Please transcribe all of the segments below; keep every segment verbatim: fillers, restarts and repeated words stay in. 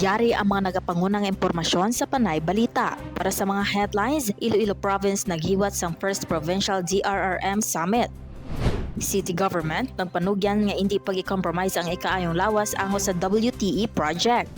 Yari ang mga nagapanguna nga impormasyon sa Panay Balita. Para sa mga headlines, Iloilo Province naghiwat sang First Provincial D R R M Summit. City government nagpanugyan nga indi pag-i-compromise ang ikaayong lawas angot sa W T E project.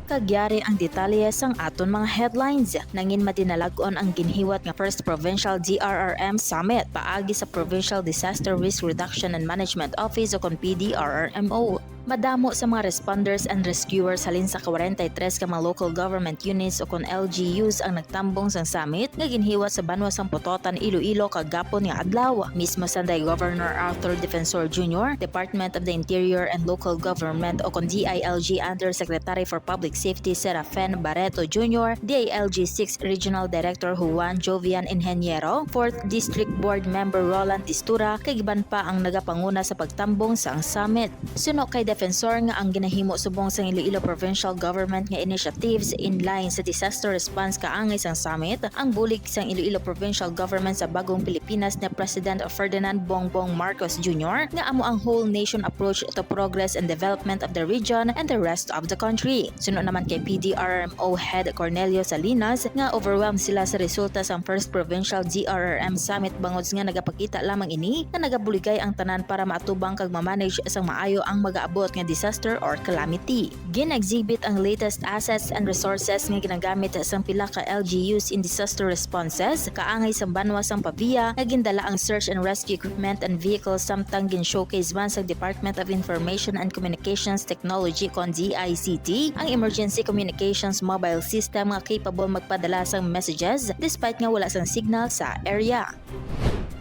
Kag yari ang detalye sang aton mga headlines. Nangin madinalag-on ang ginhiwat nga First Provincial D R R M Summit paagi sa Provincial Disaster Risk Reduction and Management Office o kon P D R R M O. Madamo sa mga responders and rescuers halin sa forty-three ka mga local government units o kon L G Us ang nagtambong sang summit nga ginhiwat sa banwa sang Pototan, Iloilo, kagapon nga adlaw. Mismo sanday Governor Arthur Defensor Junior, Department of the Interior and Local Government o kon D I L G Undersecretary for Public Safety Serafen Barreto Junior, D I L G six Regional Director Juan Jovian Ingeniero, Fourth District Board Member Roland Distura, kag iban pa ang nagapanguna sa pagtambong sang summit. Suno kay Defensor nga ang ginahimo subong sang Iloilo Provincial Government nga initiatives in line sa disaster response kaangay sang summit, ang bulig sang Iloilo Provincial Government sa bagong Pilipinas ni President Ferdinand Bongbong Marcos Junior nga amo ang whole nation approach to progress and development of the region and the rest of the country. Suno naman kay P D R M O Head Cornelio Salinas nga overwhelmed sila sa resulta sang First Provincial D R R M Summit, bangod nga nagapakita lamang ini nga nagabuligay ang tanan para maatubang kag ma-manage sang maayo ang magaabot nga disaster or calamity. Gin-exhibit ang latest assets and resources nga ginagamit sang pila ka L G Us in disaster responses, kaangay sang banwa sang Pavia nga gindala ang search and rescue equipment and vehicles, samtang gin-showcase man sa Department of Information and Communications Technology kon D I C T ang Emergency Communications Mobile System nga capable magpadala sang messages despite nga wala sang signal sa area.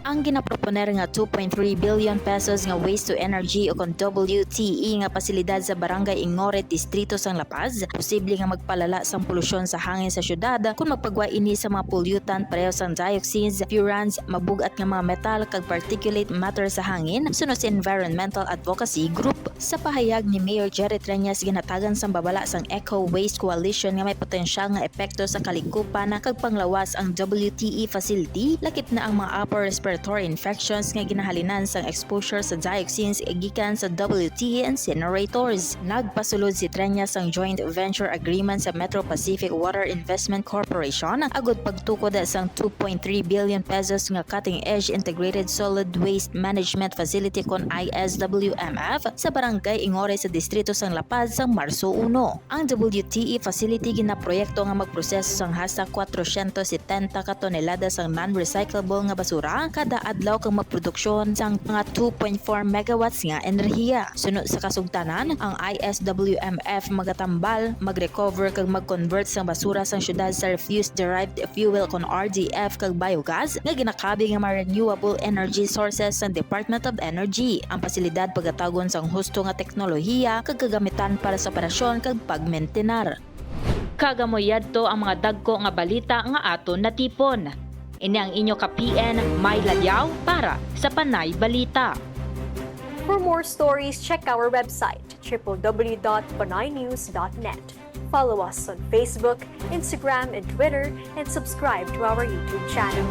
Ang ginaproponer nga two point three billion pesos nga waste to energy o kon W T E nga pasilidad sa Barangay Ingoret, Distrito sang La Paz, posible nga magpalala sang polusyon sa hangin sa syudad kon magpagwa ini sa mga pollutant pareho sang dioxins, furans, mabug-at nga mga metal kag particulate matter sa hangin, suno sa Environmental Advocacy Group. Sa pahayag ni Mayor Jerry Treñas, ginhatagan sang babala sang Eco Waste Coalition nga may potensyal nga epekto sa kalingkupan kag panglawas ang W T E facility, lakip na ang mga upper respiratory infections nga ginahalinan sang exposure sa dioxins gikan sa W T E incinerators. Nagpasulod si Treñas sang joint venture agreement sa Metro Pacific Water Investment Corporation agud pagtukod sang two point three billion pesos nga cutting-edge integrated solid waste management facility kon I S W M F sa Barangay Ingoret sa Distrito sang La Paz sang Marso uno. Ang W T E facility ginaproyekto nga magproseso sang hasta kwatrosyentos setenta ka tonelada sang non-recyclable nga basura kada adlaw kag magproduksyon sang mga two point four megawatts nga enerhiya. Suno sa kasugtanan, ang I S W M F magatambal, mag-recover kag mag-convert sang basura sang syudad sa refuse-derived fuel kon R D F kag biogas nga ginakabi nga mga renewable energy sources sang Department of Energy. Ang pasilidad pagatagon sang husto nga teknolohiya kag kagamitan para sa operasyon kag pagmentenar. Kag amo yadto ang mga dagko nga balita nga aton natipon. Ini ang inyo ka P N, May Ladiao, para sa Panay Balita. For more stories, check our website, triple W dot panaynews dot net. Follow us on Facebook, Instagram, and Twitter, and subscribe to our YouTube channel.